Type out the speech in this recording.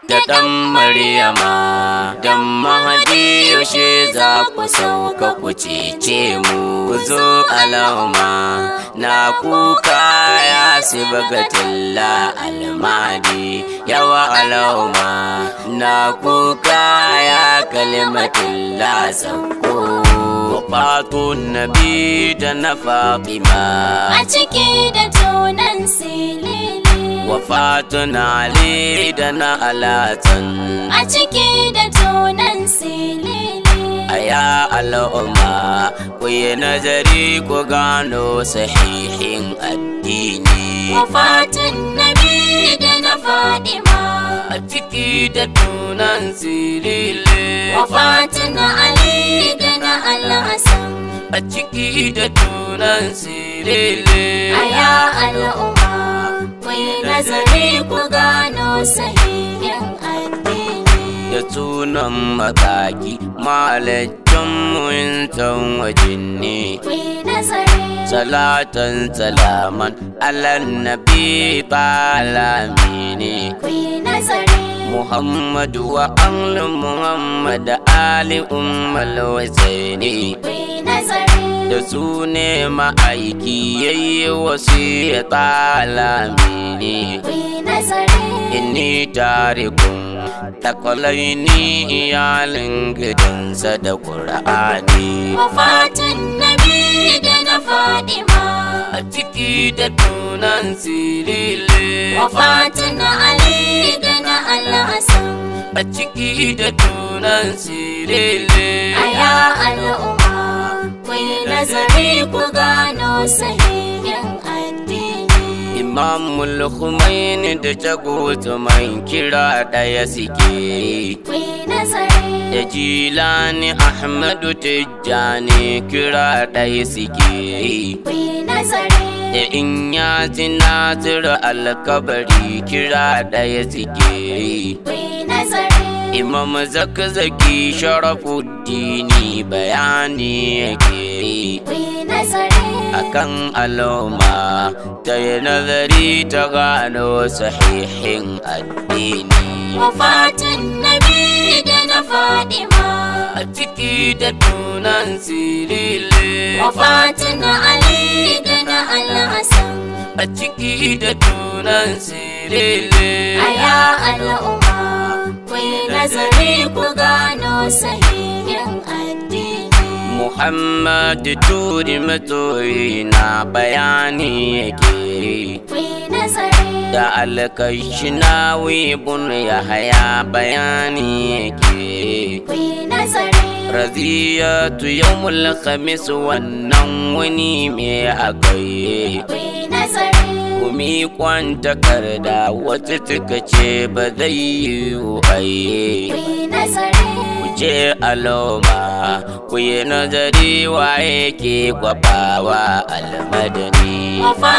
Da ɗan Maryama dan Mahadi, yaushe za ku sauka ku cece mu? Ku zo alama na kuka ya sibagatilla almadi, yawa alama na kuka ya kalimatilla sauko. Wafatun Nabi da na Fatima a ciki da tunan silili. Wafatun Ali da na Alatan a ciki da tunan silili. Aya al'umma, ku yi nazari ku gano sahihin addini. Wafatun Nabi da na Fadima a ciki da tunan silili. Wafatun Ali da na Alhassan a ciki da tunan silili. Aya al'umma, ku yi nazari ku gano sahihin addini. Da sunan makaki malicin mu'intan wajen ne. Ku yi nazari. Salatan salaman alan nabi talamini. Ku yi nazari. Muhammadu wa ahli Muhammad ali ummal husaini. Ku yi nazari. Da su ne ma'aiki yayi wasiya talamini. Ku yi nazari. Inni tarikun takwalaini iyalin gidansa da Qur'ani. Wafatun Nabi da na Fadima a ciki da tunan silili. Wafatun Ali da na Alhassan a ciki da tunan silili. Aya al'umma, ku yi nazari ku gano sahihin addini. Imamul Khomeini da Jagotu man kira ɗaya suke. Ku yi nazari. Da Jilani Ahmadu Tijjani kira ɗaya suke. Ku yi nazari. Da Inyasi Nasiru Alkabari kira ɗaya suke. Ku yi nazari. Imam Zakzaki Sharafuddini bayani yake. Ku yi nazari. Akan al'umma ta yi nazari ta gano sahihin addini. Wafatun Nabi da na Fadima a ciki da tunan silili. Wafatun Ali da na Alhassan a ciki da tunan silili. Aya al'umma, ku yi nazari ku gano sahihin addini. Muhammad Turi masoyi na bayani yake. Ku yi nazari. Da Alkashinawi bun Yahaya bayani yake. Ku yi nazari. Raziyatu yawmul khamis wannan wani me akai. Ku yi nazari. Kumi kwan takarda wata suka ce ba zai yiwu aye. Ku yi nazari. Ku ce aloma, ku yi nazari waye ke kwafawa almadani. Wafa